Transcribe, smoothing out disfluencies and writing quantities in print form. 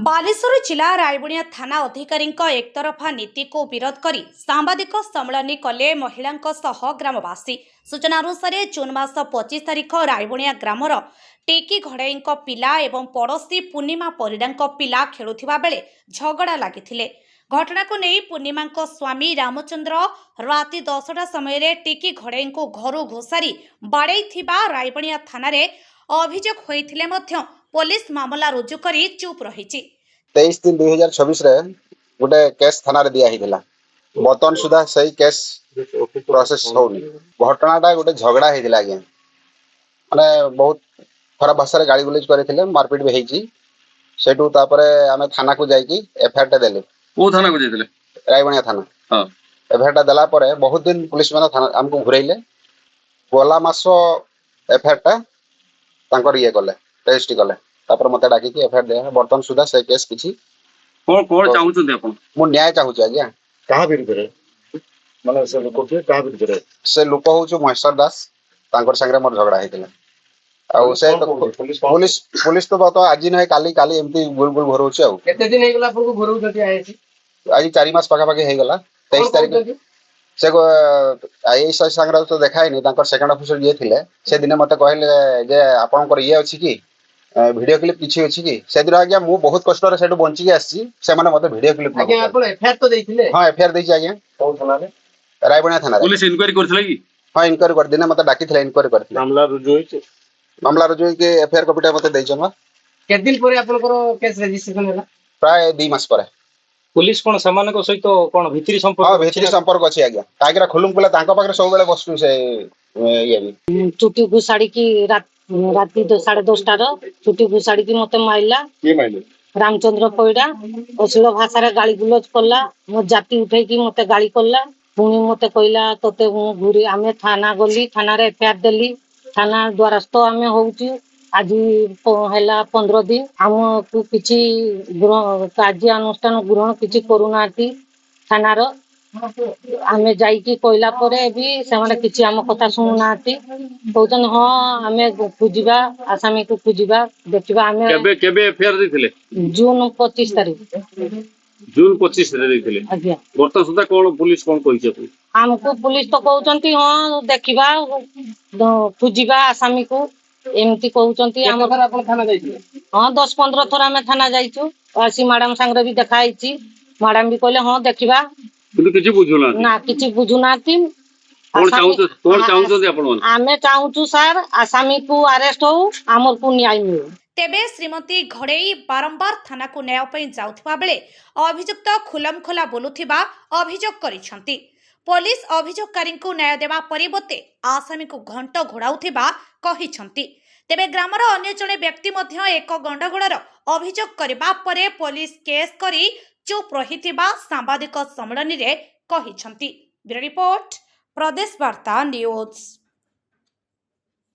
ବାଲେଶ୍ୱର ଜିଲ୍ଲା ରାଇବଣିଆ ଥାନା ଅଧିକାରୀଙ୍କ ଏକତରଫା ନୀତିକୁ ବିରୋଧ କରି ସାମ୍ବାଦିକ ସମ୍ମିଳନୀ କଲେ ମହିଳାଙ୍କ ସହ ଗ୍ରାମବାସୀ। ସୂଚନା ଅନୁସାରେ, ଜୁନ୍ ମାସ 25 ତାରିଖ ରାଇବଣିଆ ଗ୍ରାମର ଟେକି ଘଡ଼େଇଙ୍କ ପିଲା ଏବଂ ପଡ଼ୋଶୀ ପୂର୍ଣ୍ଣିମା ପରିଡ଼ାଙ୍କ ପିଲା ଖେଳୁଥିବା ବେଳେ ଝଗଡ଼ା ଲାଗିଥିଲେ। ଘଟଣାକୁ ନେଇ ପୂର୍ଣ୍ଣିମାଙ୍କ ସ୍ୱାମୀ ରାମଚନ୍ଦ୍ର ରାତି 10ଟା ସମୟରେ ଟିକି ଘଡ଼େଇଙ୍କୁ ଘରୁ ଘୋଷାରି ବାଡ଼େଇଥିବା ରାଇବଣିଆ ଥାନାରେ ଅଭିଯୋଗ ହୋଇଥିଲେ ମଧ୍ୟ ପୋଲିସ ମାମଲା ରୁଜୁ କରି ଚୁପ୍ ରହିଛି। 23/3/2026ରେ ଗୋଟେ କେସ୍ ଥାନାରେ ଦିଆ ହେଇଥିଲା। ବର୍ତ୍ତମାନ ସୁଦ୍ଧା ସେଇ କେସ୍ ପ୍ରୋସେସ ହଉନି। ଘଟଣାଟା ଗୋଟେ ଝଗଡ଼ା ହେଇଥିଲା ଆଜ୍ଞା, ମାନେ ବହୁତ ଖରାପ ଭାଷାରେ ଗାଳି ଗୁଲଜ କରିଥିଲେ, ମାରପିଟ ବି ହେଇଛି। ସେଇଠୁ ତାପରେ ଆମେ ଥାନାକୁ ଯାଇକି ଏଫଆଇଆର ଟା ଦେଲେ। କୋଉ ଥାନାକୁ ଯାଇଥିଲେ? ରାଇବଣିଆ ଥାନା। ଏଫଆଇଆର ଟା ଦେଲା ପରେ ବହୁତ ଦିନ ପୁଲିସ ମାନେ ଥାନା ଆମକୁ ଘୁରେଇଲେ। ଗଲା ମାସ ଏଫଆଇଆର ଟା ତାଙ୍କର ଇଏ କଲେ, ରେଜିଷ୍ଟ୍ରି କଲେ। ତାପରେ ମତେ ଡାକିକି ଏଫଆଇଆର ଦିଆ। ବର୍ତ୍ତମାନ ସୁଦ୍ଧା ସେ କେସ୍ କିଛି କଣ କଣ ଚାହୁଁଛନ୍ତି ଆପଣ? ମୁଁ ନ୍ୟାୟ ଚାହୁଁଛି ଆଜ୍ଞା। କାହା ବିରୁଦ୍ଧରେ? ମାନେ ସେ ଲୋକ କିଏ, କାହା ବିରୁଦ୍ଧରେ? ସେ ଲୋକ ହଉଛି ମହେଶ୍ୱର ଦାସ। ତାଙ୍କର ସାଙ୍ଗରେ ମୋର ଝଗଡା ହେଇଥିଲା। ଆଉ ସେ କଣ ତ କହୁଛି? ପୋଲିସ କଣ ପୋଲିସ ପୋଲିସ ତ ଆଜି ନୁହେଁ କାଲି, କାଲି ଏମିତି ଗୁଲ ଗୁଲ ଘୋରଉଛି ଆଉ। କେତେ ଦିନ ହେଇଗଲା ଆପଣଙ୍କୁ ଘୋରଉଛନ୍ତି ଆଇଆଇସି? ଆଜି 4 ମାସ ପାଖାପାଖି ହେଇଗଲା। କଣ 23 ତାରିଖ। କହୁଛନ୍ତି? ସେ ଏଇ ସାଙ୍ଗରେ ତ ଦେଖା ହେଇନି। ତାଙ୍କର ସେକେଣ୍ଡ ଅଫିସର ଯିଏ ଥିଲେ, ସେ ଦିନେ ମତେ କହିଲେ ଯେ ଆପଣଙ୍କର ଇଏ ଅଛି କି, ଭିଡିଓ କ୍ଲିପ କିଛି ଅଛି କି? ସେଦିନ ଆଜ୍ଞା ମୁଁ ବହୁତ କଷ୍ଟରେ ସେଠୁ ବଞ୍ଚିକି ଆସିଛି। ସେମାନେ ମତେ ଭିଡିଓ କ୍ଲିପ ଆଜ୍ଞା, ଆପଣ ଏଫଆଇଆର ତ ଦେଇଥିଲେ? ହଁ, ଏଫଆଇଆର ଦେଇଛି ଆଜ୍ଞା। କୋଉ ଥାନାରେ? ରାଇବଣିଆ ଥାନାରେ। ପୋଲିସ ଇନକ୍ୱାରି କରିଥିଲା କି? ହଁ, ଇନକ୍ୱାରି କରି ଦିନେ ମତେ ଡାକିଥିଲେ, ଇନକ୍ୱାରି କରିଥିଲେ। ମାମଲା ରୁଜୁ ହେଇଛି? ମାମଲା ରୁଜୁ ହେଇକି ଏଫଆଇଆର କପିଟା ମତେ ଦେଇଛନ୍ତି। କେତେ ଦିନ ପରେ ଆପଣଙ୍କର କେସ୍ ରେଜିଷ୍ଟ୍ରେସନ ହେଲା? ପ୍ରାୟ 2 ମାସ ପରେ। ପୋଲିସ କଣ ସେମାନଙ୍କ ସହିତ କଣ ଭିତିରି ସମ୍ପର୍କ ଅଛି ଭିତିରି ନା? ସମ୍ପର୍କ ଅଛି ଆଜ୍ଞା, କାହିଁକି ନା ଖୁଲୁମ ଖୁଲା ତାଙ୍କ ପାଖରେ ସବୁବେଳେ ବସୁଛୁ ସେ ଇଏ ବି। ଚୁଟି ଘୋଷାଡିକି ରାତି 10:30ଟାର ଚୁଟି ଘୋଷାଡିକି ମତେ ମାଇଲା। କିଏ ମାଇଲେ? ରାମଚନ୍ଦ୍ର ପଇଡା। ଅଶ୍ଳୀଳ ଭାଷାରେ ଗାଳି ଗୁଲଜ କଲା। ମୋ ଜାତି ଉଠେଇକି ମତେ ଗାଳି କଲା। ପୁଣି ମତେ କହିଲା, ତତେ ମୁଁ ଘୁରି। ଆମେ ଥାନା ଗଲି, ଥାନାରେ ଏଫଆଇଆର ଦେଲି। ଥାନା ଦ୍ୱାରସ୍ଥ ଆମେ ହଉଛୁ। ଆଜି ହେଲା 15 ଦିନ। ଆମକୁ କିଛି କାର୍ଯ୍ୟାନୁଷ୍ଠାନ ଗ୍ରହଣ କିଛି କରୁନାହାନ୍ତି ଥାନାର। ଆମେ ଯାଇକି କହିଲା ପରେ ବି ସେମାନେ କିଛି ଆମ କଥା ଶୁଣୁନାହାନ୍ତି। କହୁଛନ୍ତି, ହଁ, ଆମେ ଖୋଜିବା, ଆସାମୀକୁ ଖୋଜିବା, ଦେଖିବା ଆମେ। କେବେ କେବେ ଏଫଆଇଆର ଦେଇଥିଲେ? ଜୁନ 25 ତାରିଖ। ଜୁନ 25ରେ ଦେଇଥିଲେ? ଆଜ୍ଞା। ବର୍ତ୍ତମାନ ସୁଦ୍ଧା କଣ ପୋଲିସ କଣ କହିଛି ଆପଣଙ୍କୁ? ଆମକୁ ପୁଲିସ ତ କହୁଛନ୍ତି, ହଁ, ଦେଖିବା, ଖୋଜିବା ଆସାମୀକୁ, ଏମିତି କହୁଛନ୍ତି। କେତେ ଆମ ଥର ଆପଣ ଥାନା ଯାଇଥିଲେ? ହଁ, 10-15 ଥର ଆମେ ଥାନା ଯାଇଛୁ। ଆସି ମ୍ୟାଡାମ ସାଙ୍ଗରେ ବି ଦେଖା ହେଇଛି। ମ୍ୟାଡାମ ବି କହିଲେ, ହଁ, ଦେଖିବା। କିନ୍ତୁ କିଛି ବୁଝୁନାହାନ୍ତି? ନା, କିଛି ବୁଝୁନାହାନ୍ତି। କଣ ଚାହୁଁଛନ୍ତି? କଣ ଚାହୁଁଛନ୍ତି ଆପଣ ମାନେ? ଆମେ ଚାହୁଁଛୁ ସାର୍, ଆସାମୀକୁ ଆରେଷ୍ଟ ହଉ, ଆମକୁ ନ୍ୟାୟ ମିଳୁ। ତେବେ ଶ୍ରୀମତୀ ଘଡ଼େଇ ବାରମ୍ବାର ଥାନାକୁ ନ୍ୟାୟ ପାଇଁ ଯାଉଥିବା ବେଳେ ଅଭିଯୁକ୍ତ ଖୁଲମଖୋଲା ବୁଲୁଥିବା ଅଭିଯୋଗ କରିଛନ୍ତି। ପୋଲିସ ଅଭିଯୋଗକାରୀଙ୍କୁ ନ୍ୟାୟ ଦେବା ପରିବର୍ତ୍ତେ ଆସାମୀକୁ ଘଣ୍ଟ ଘୋଡ଼ାଉଥିବା କହିଛନ୍ତି। ତେବେ ଗ୍ରାମର ଅନ୍ୟ ଜଣେ ବ୍ୟକ୍ତି ମଧ୍ୟ ଏକ ଗଣ୍ଡଗୋଳର ଅଭିଯୋଗ କରିବା ପରେ ପୋଲିସ କେସ୍ କରି ଚୁପ୍ ରହିଥିବା ସାମ୍ବାଦିକ ସମ୍ମିଳନୀରେ କହିଛନ୍ତି। ବ୍ୟୁରୋ ରିପୋର୍ଟ, ପ୍ରଦେଶ ବାର୍ତ୍ତା ନ୍ୟୁଜ୍।